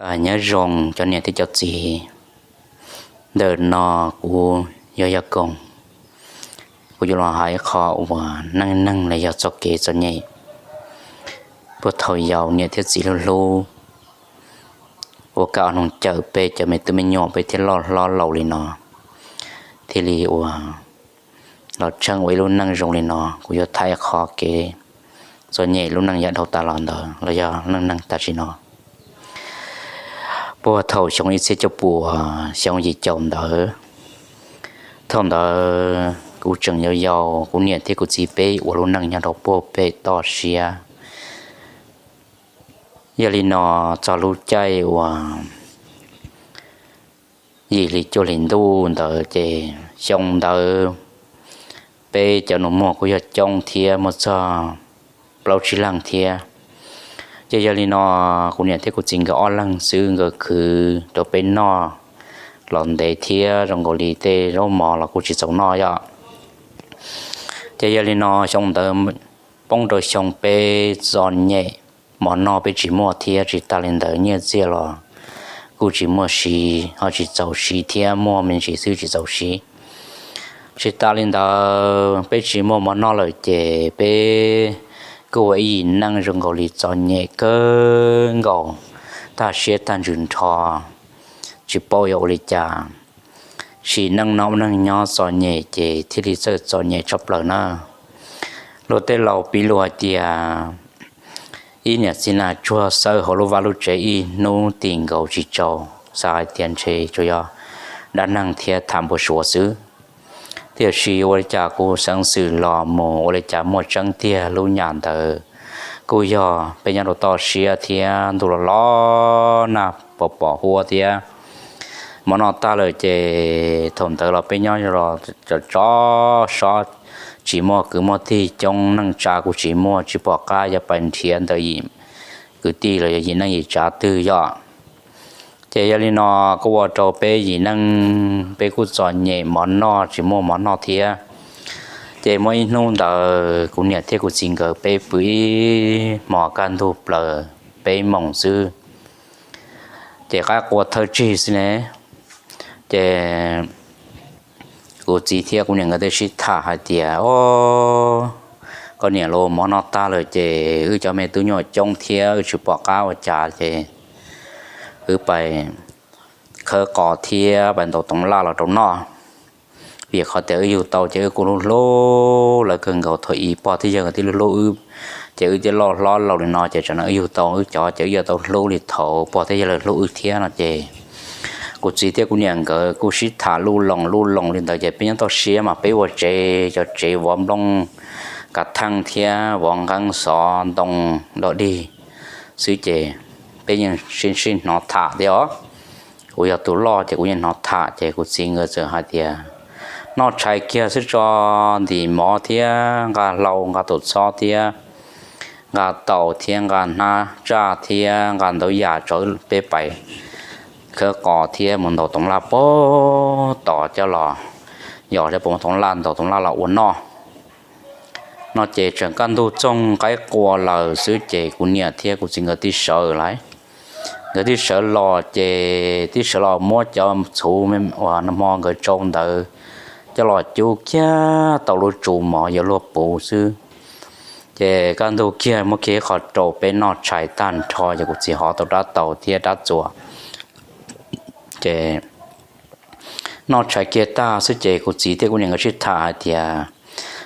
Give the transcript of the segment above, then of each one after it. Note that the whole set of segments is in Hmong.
Nyob zoo cov niam thiab cov txiv, ntawm no kuv yog Yaj Koom, kuv yuav los hais qhov uas neej neeg los yog txoj kev txom nyem puag thaum yau niam thiab txiv hlub hlub, ua kaj ua noog cawm peb cov me tub me nyuam peb thiaj loj hlob laus li no, thiaj li ua los tsheej ua ib lub neej zoo li no. Kuv yuav thaij qhov kev txom nyem lub neej yav dhau tas los ntawd los yog neej neeg tam sim no. Puag thaum xyoo ib txhiab cuaj puas xyoo yim caum ntawd, thaum ntawd kuv tseem yau yau, kuv niam thiab kuv txiv peb ua lub neej nyob rau puag pem toj siab. Yog li no, txog lub caij uas yim hli cuaj hlis ntuj ntawd ces xyoo ntawd peb cov nus muag kuj yog coob thiab, muaj txog plaub tsib leeg thiab. Ces yog li no, kuv niam thiab kuv txiv nkawd ob leeg xwb, nkawd khwv rau peb noj los ntev thiab, zoo nkaus li tej zaub mov los kuj tsis txaus noj yom. Ces yog li no, xyoo ntawd poob rau xyoo peb txom nyem, mov noj peb tsis muaj thiab, tsis tas li ntawd nyiaj txiaj los kuj tsis muaj siv, ho tsis txaus siv thiab, muaj me ntsis xwb tsis txaus siv. Tsis tas li ntawd peb tsis muaj mov noj lawm ces peb kuj ua ib yim neej zoo nkaus li txom nyem kawg nkaus, tag siab tag ntsws nrho, tsis paub yuav ua li cas. Sim neej no ua neej nyob txom nyem ces thiaj li txawj txom nyem tshaj plaws na. Luag tej laus piv lus hais tias ib niam txiv nas tsuag xawb hauv lub vaj lub tsev ib hnub tim nkaus tsis tsaus, xav hais tias ntshe tsuas yog dab neeg thiab tham npau suav xwb. Tiam sis ua li cas kuv xeev xwm los mus ua li cas muaj tseeb tiag, lub nyam ntawd kuj yog peb nyob rau toj siab thiab ntuj los los nag pos pos huab thiab. Mov noj tag lawm ces thaum ntawd los peb nyob los tso tso sob, tsis muaj kwv muaj tij, coob neej tsa kuj tsis muaj, tsis pom qab yuav pais nrhiav ntawm yim kwv tij los yog yim neej yim tsav twg yom. Ces yog li no kuj ua rau peb yim neej peb kuj txom nyem mov noj, tsis muaj mov noj thiab. Ces muaj ib hnub ntawd kuv niam thiab kuv txiv nkawd peb pw ib hmos kaj ntug plaws peb moos xwb, ces qaib qua thawj tsig xwb ne. Ces kuv txiv thiab kuv niam nkawd thiaj sib tham hais tias, O, koj niam lauj, mov noj tag lawm ces wb cov me tub nyuam coob thiab wb tsis pom qab ua cas ces wb pais khawb qos thiab pais ntaus toov laj los rau noj, vim qhov tias wb yug tau ces wb kuj hlub hlub lawv kawg nkaus. Thaum ub pog thiab yawg nkawd twb hlub hlub wb, ces wb twb loj hlob laus li no ces tsam no wb yug tau wb cov ces wb yuav tau hlub li thaum pog thiab yawg lawv hlub wb thiab no ces kuv txiv thiab kuv niam nkawd kuj sib tham luj loos luj loos li ntawd ces peb nyob toj siab mas peb ua tsev, cov tsev vov nplooj kav theej thiab vov nqeeb xov ntoo dog dig xwb ces peb yeej sib sib hnov tham thiab os. Kuv yog tus loj ces kuv yeej hnov tham ces kuv txiv nkawd txawm hais tias, Noj tshais kiag xwb tso, ntim mov thiab nqa hlau nqa tus txhob thiab nqa taus thiab nqa hnab tsaj thiab nqa ntau yam tso, peb pais khawb qos thiab mus ntaus toov laj pag tom coj los, yog thiab pais mus toov laj ntaus toov laj los ua noj. No ces tseem kaj ntug txoog qaib qua lawm xwb ces kuv niam thiab kuv txiv nkawd tib sawv lais. Nkawd tib sawv los ces tib sawv los muab cov txhuv uas hmo nkawd tsau ntawd coj los cub kiag tau lub tsu mov yuav luag puv xwb. Ces kaj ntug kiag muab kiag ib qho rau peb noj tshais tag nrho ces kuv txiv hov tau rab taus thiab rab txuas. Ces noj tshais kiag tag xwb ces kuv txiv thiab kuv niam nkawd sib tham hais tias,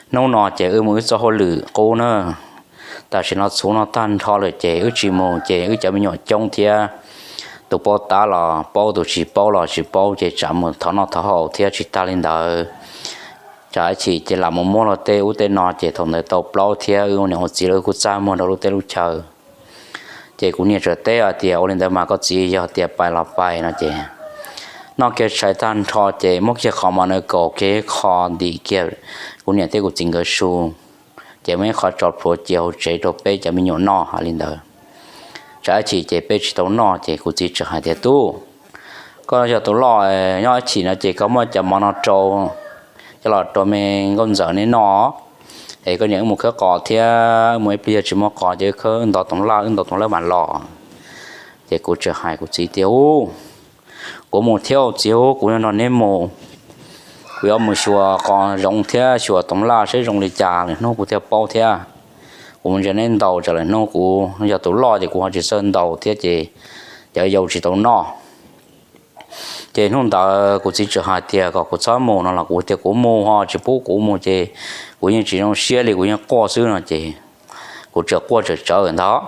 Hnub no ces wb mus wb txoj hauj lwm qub na, tam sim no txhuv no tag nrho lawm ces wb tsis mus ces wb cov me nyuam coob thiab, tus paub tab los paub, tus tsis paub los tsis paub ces tsam mus thov noj thov haus thiab. Tsis tas li ntawd, tsam ib chim ces lam mus muab luag tej ub tej no ces thaum ntawd tau plaub thiab wb ua niam ua txiv los wb kuj txaj muag rau lub teb lub chaw. Ces kuv niam txawm teb hais tias, Ua li ntawd mas koj txiv, yog tias pais los pais, no ces noj kiag tshais tag nrho ces muab kiag qhov mov ntawd kaus kiag ib qho ntim kiag kuv niam thiab kuv txiv nkawd su, ces muab ib qho tso plhuav cia hauv tsev rau peb cov me nyuam noj. Hais li ntawd, tsam ib chim ces peb tsis tau noj ces kuv txiv txawm hais tias, Tub, koj yog tus loj, nyob ib chim no ces koj muab cov mov no rau, coj los rau me nkauj ntxawm neb noj, es koj niam wb mus khawb qos thiab, wb mus ib pliag yog tsis muaj qos ces wb khawb, wb ntov toov laj, wb ntov toov laj mam los. Ces kuv txawm hais kuv txiv tias, Ub, kuv mus thiab txiv, kuv yuav nrog neb mus. Kuv yuav mus xyuas qos zoov thiab xyuas toov laj seb zoo li cas, lwm hnub kuv thiaj paub thiab. Kuv mus ntsia neb ntaus, tsam lwm hnub kuv yog tus loj ces kuv ho tsis txawj ntaus thiab ces cov yau tsis tau noj. Ces hnub ntawd kuv txiv txawm hais tias kom kuv txhob mus no los kuv tias kuv mus ho tsis pub kuv mus ces kuv yeej tsis zoo siab li, kuv yeej quaj xwb no ces kuv txawm quaj tsawm tsawv ntag.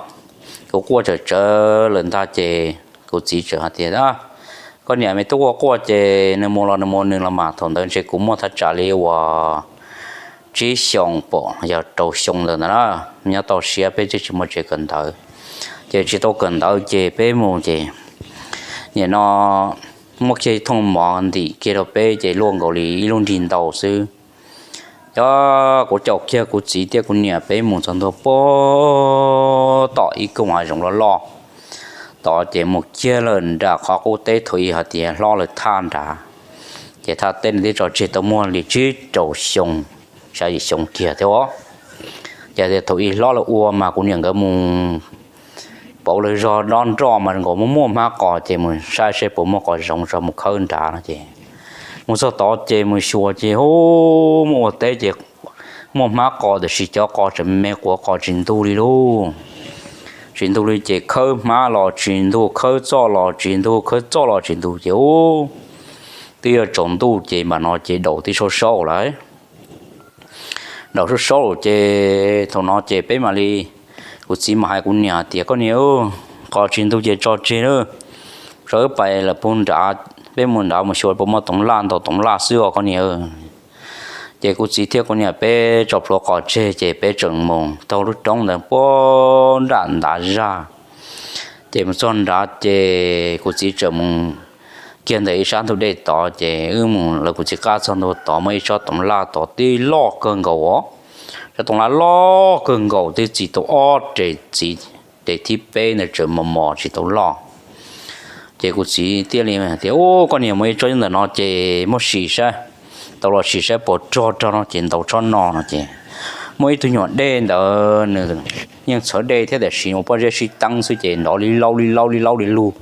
Kuv quaj tsawm tsawv lawm ntag ces kuv txiv txawm hais tias, Koj niam, me tub quaj quaj ces nws mus los nws mus nws los mas. Thaum ntawd ntshe kuv muaj thaj tsam li uas tsib xyoos pom yog rau xyoo ntawd ntag na. Nyob tau siab peb twb tsis muaj tsev kawm ntawv, ces tsis tau kawm ntawv ces peb mus ces nim no muab kiag ib thooj mov ntim kiag rau peb ces luaj nkaus li ib lub nrig ntau xwb. Yog kuv caum kiag kuv txiv thiab kuv niam peb mus txog ntua puag tom ib koog hav zoov loj loj tod ces mus kiag lawm nram qhov qub teb thaum ub hais tias hlob lawv thaj nrad, ces thaj teb no twb tso tseg tau muaj li tsib rau xyoo, xya yim xyoo kiag thiab os. Ces tias thaum ub hlob lawv ua mas kuv niam nkawd mus pauv lawv zog dob nroj mas nkaus muaj muaj hmab qos ces mus saib seb puas muaj qos zoov tso mus khawb nrad no ces mus txog tod ces mus xyuas ces hu, muaj ua teb ces muaj hmab qos tiam sis cov qos tseem me quav qos tsis ntug li lauj. Tsis ntug li ces khawb hmab los tsis ntug, khawb txoj los tsis ntug, khawb txoj los tsis ntug ces ub, twb yuav tsaus ntuj ces mam no ces daus twb saub saub lawm. Daus saub saub ces thaum no ces peb mam li, kuv txiv mam hais kuv niam tias, Koj niam, qos tsis ntug ces tso tseg lawm, tso wb pais lawm puag nrad, peb mus nrad mus xyuas puas muaj toov laj ntaus toov laj xwb os koj niam. Ces kuv txiv thiab kuv niam peb tso plhuav qos tseg ces peb tseem mus taug lub roob ntawd puag nram ntav zaj. Ces mus txog nrad ces kuv txiv tseem mus kiag ntawm ib sab ntug dej tod ces wb mus lawv kuv txiv qab txog ntua tod muaj ib tsob toov laj tod twb loj kawg nkaus os. Tsob toov laj loj kawg nkaus twb txi tau ob re txiv, re thib peb ntawd tseem mos mos tsis tau loj. Ces kuv txiv thiaj li tias, Ub, koj niam, muaj ib tsob ntawm no ces muab sim saib, tau los sim saib puas rog rog no ces ntaus tsob no no ces muaj ib tug nyuag dej ntawd nws yeej txhawv dej thiab tiam sis ua pob zeb sib teeb xwb ces nrov li laub li laub li laub li lug,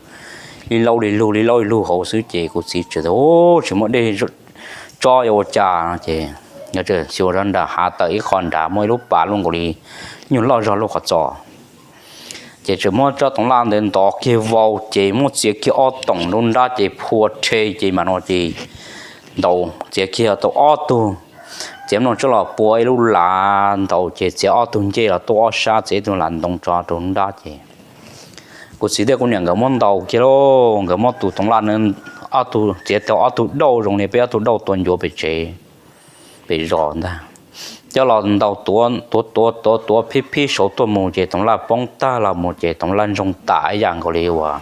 li laub li lug li laub li lug hauv xwb ces kuv txiv txawm tias, Ub, tsis muaj dej tsob yuav ua cas no ces xyuas zoj nram hav tawm ib qho nrad muaj ib lub pas luaj nkaus li nyuag loj zog lub qhov txos. Ces tseem muab tsob toov laj ntawd ntov kiag vau ces muab txiav kiag ob toom nruab nrab ces phua rhe ces mam no ces ntaus txiav kiag tau ob tug, txiav mloog tsuab los pua ib lub lav ntaus ces txiav ob tug ncej los tuaj ob sab, txiav ib tug lav ntoo tso rau nrab ces kuv txiv thiab kuv niam nkawd muab ntaus kiag lauj, nkawd muab tus toov laj, ob tug txiav tau ob tug dauj zoo li peb ob tug dauj tua ncuav pem tsev pem zos ntag, coj los ntaus tuav tuav tuav tuav tuav phib phib saud tuaj mus ces toov laj poob tag los mus ces toov laj ntsoog tas ib yam nkaus li uas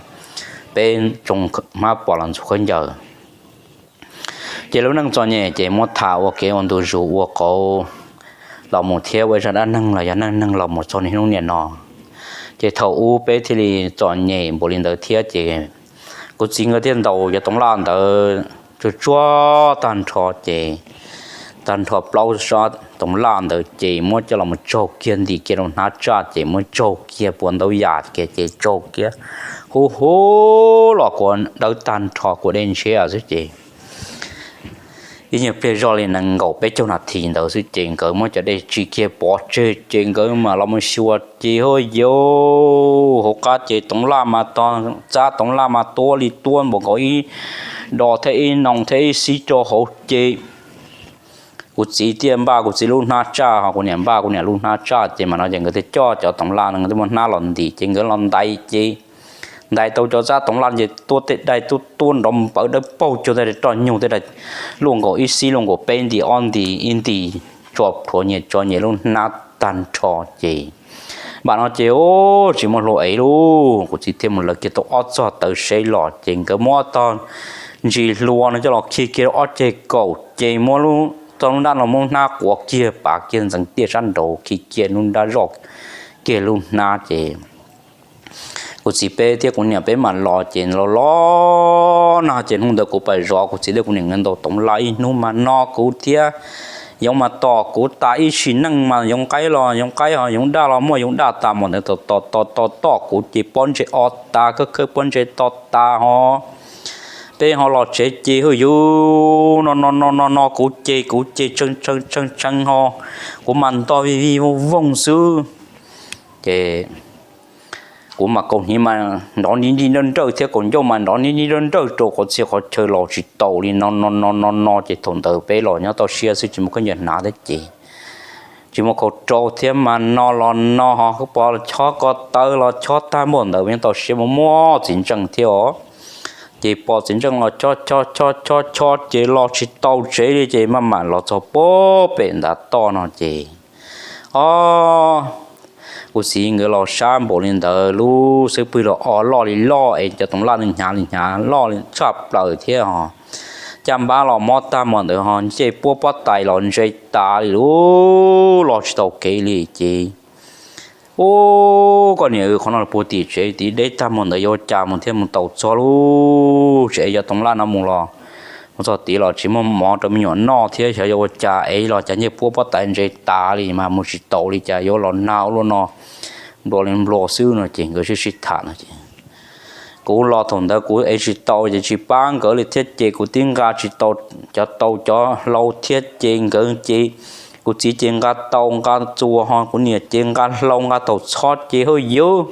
peb tsoo hmab pos los ntxuag khaub ncaws. Ces lub neej txom nyem ces muab tham ua kev ua ntu zus ua qauv los mus thiab ua ib zaj dab neeg los yog neej neeg los mus txog niaj hnub niam no. Ces thaum ub peb thiaj li txom nyem npaum li ntawd thiab ces kuv txiv nkawd thiaj ntaus cov toov laj ntawd tsuag tsuag tag nrho ces tag nrho plaub sab toov laj ntawd ces muab coj los mus tsaug kiag ntim kiag rau hnab tsaj ces muab tsaug kiag puas ntau yam kiag ces tsaug kiag huv huv los kuav dawb tag nrho kuav dej ntshiab xwb ces ib nyuag pliag zoj li nees nkaum peb caug nas this ntawd xwb ces nkawd muab cov dej tsim kiag pov tseg ces nkawd mam los mus xyuas ces hos yau, hauv qab ces toov laj mas tog, txab toov laj mas tuab li tuab npaum nkaus ib do thiab ib noo thiab ib xib rau hauv ces kuv txiv thiaj npaj kuv txiv lub hnab tsaj ho kuv niam npaj kuv niam lub hnab tsaj ces mam no ces nkawd thiaj coj cov toov laj no nkawd thiaj muab hnab los ntim ces nkawd los ntais ces ntais tau cov txab toov laj ces tuab tej dai tuab tuab nrov npawv dawb paug cuag tej roj nyuj tej dai luaj nkaus ib xib luaj nkaus peb nti ob nti ib nti tso plhuav nyias tso nyias lub hnab tag nrho ces npaj no ces tsis muaj hlua ev lauj. Kuv txiv thiaj mus lawv kiag tau ob txog tawv seb los ces nkawd muab ob tog ntsis hlua no coj los khi kiag ob ceg kaum ces muab txog lub nrab no muab hnab quav kiag pav kiag ntxeev tiaj sab nraud khi kiag lub nrab zoj kiag lub hnab ces kuv txiv peb thiab kuv niam peb mam los ces los los nag ces hnub ntawd kuv pais zov kuv txiv thiab kuv niam nkawd ntaus toov laj ib hnub mas no kuv thiab yoov mas tom kuv tas ib sim neej mas yoov qaib los yoov qaib ho yoov daj los muaj yoov daj tas mas ntawd tom tom tom tom kuv ces pob ntseg o tas, khawb khawb pob ntseg to tas ho. Peb ho los tsev ces hwj yus no no no no no kuv ces kuv ces tshee tshee tshee tshee ho, kuv mas ntog vij vij voog voog xwb. Ces kuv mas kaus hniav mas nrov nij nij nrawj nrawj thiab kaus ncauj mas nrov nij nij nrawj nrawj rau qhov txhia qhov chaw los tsis taus li no no no no no ces thaum ntawd peb los nyob toj siab xwb tsis muaj khaub ncaws hnav thiab ces tsis muaj khau rau thiab mas no los no ho pom chob ko taw los chob tag npaum ntawd nyob toj siab muaj muaj txiv ntseej thiab os. Ces pom txiv ntseej los chob chob chob chob chob ces los tsis tau tsev li ces maj mam los txog pem ntav toj no ces o kuv txiv nkawd los sab npaum li ntawd lub xub pwg los o loj li loj es cov toov laj hnyav li hnyav loj li tshaj plaws thiab ho. Caj npab los mob tag npaum ntawd ho ncej puab pob tais los ntse tas li lub los tsis tau kev li ces u koj niam, qhov no puag tim tsev tid deb tag npaum ntawd yuav ua cas mus thiaj mus tau txog lub tsev, cov toov laj no mus los mus txog tid los tsis muaj mov rau me nyuam noj thiab xyov yuav ua cas es los cas ncej puab pob tais ntse tas li mas mus tsis taus li cas yuav los nag ua luaj no nplua li nplua xwb no ces nkawd sib sib tham no ces kuv los thaum ntawd kuv ev tsis tau ces tsis pab nkawd li thiab ces kuv twb nqa tsis tau cov tau cov hlau thiab ces nkawd ces kuv txiv ces nqa tau nqa txuas ho kuv niam ces nqa hlau nqa tau txhob ces hwj yus,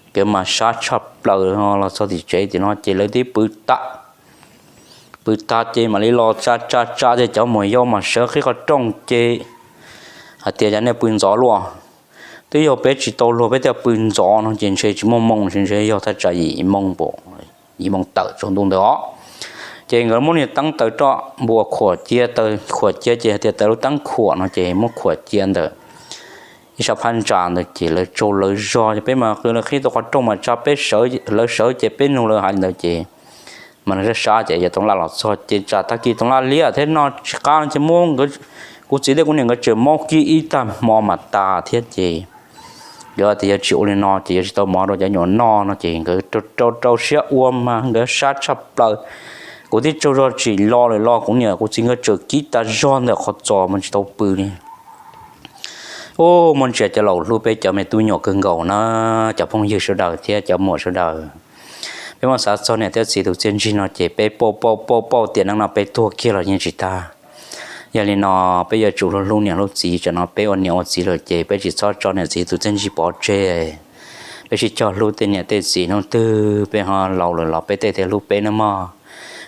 nkawd mas sab tshaj plaws los txog tim tsev tim no ces lawv twb pw tag pw tag ces mam li los tsa tsa tsa ces cov muam yau mas sawv qhib qhov rooj ces hais tias yog nej pw ntxov luaj, twb yog peb tsis tau luag peb thiaj pw ntxov no ces ntshe tsis muaj moo ntshe ntshe yog thaj tsam yim moo, yim moo tawm tsaus ntuj ntawd os. Ces nkawd muab niag teeb taws roj npua khuam cia, taws khuam cia ces hais tias taws lub teeb khuam no ces muab khuam cia ntawm ib sab phab ntsa ntawd ces lawv tsaug lawv zog ces peb mas qw lawv qhib tau qhov rooj mas tsa peb sawv, lawv sawv ces peb nug lawv hais li ntawd ces mas lawv sab sab ces yog toov laj los txog ces tsam tag kis toov laj liab thiab noj tsis qab ces muab, kuv txiv thiab kuv niam nkawd tseem mob kib ib tag hmo mas tas thiab ces nkawd tias yog tsis ua li no ces yuav tsis tau mov rau cov nyuam noj no ces nkawd rau rau siab ua mas nkawd sab tshaj plaws. Kuv twb tsaug zog tsim los lawm los kuv niam kuv txiv nkawd tseem kib tas zog ntawm qhov txos mas tsis tau pw li. Ub, muaj ntsia cov laus hlub peb cov me tub nyuam kawg nkaus na, cov phooj ywg sawv daws thiab cov muam sawv daws. Peb muab xav txog niam thiab txiv tus txiaj ntsig no ces peb pauj pauj pauj pauj tiam neej no peb tuag kiag los yeej tsis tag. Yog li no peb yuav tsum hlub hlub niam hlub txiv, tsam no peb ua niam ua txiv lawm ces peb tsis txhob tso niam txiv tus txiaj ntsig pov tseg. Peb sib cog hlub tej niam tej txiv, hnub twg peb ho laus lawm los peb tej thiaj hlub peb nawb mog.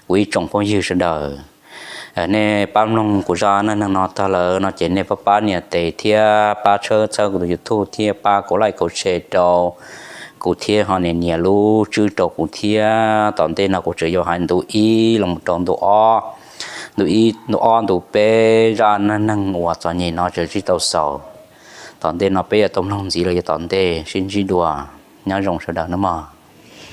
Kuv ib tsoom phooj ywg sawv daws, nej pab mloog kuv zaj neej neeg no tag lawm no ces nej pab pab nias tes thiab pab tshawb txhawb kuv tus YouTube thiab pab kuv like kuv share rau kuv thiab ho nias nias lub tswb rau kuv thiab. Tom ntej no kuv tseem yuav hais ntu ib los rau ntu ob, ntu ib ntu ob ntu peb zaj neej neeg uas txom nyem no tseem tsis tau xaus. Tom ntej no peb yuav tau mloog ntxiv los yog tom ntej sib ntsib dua. Nyob zoo sawv daws nawb mog.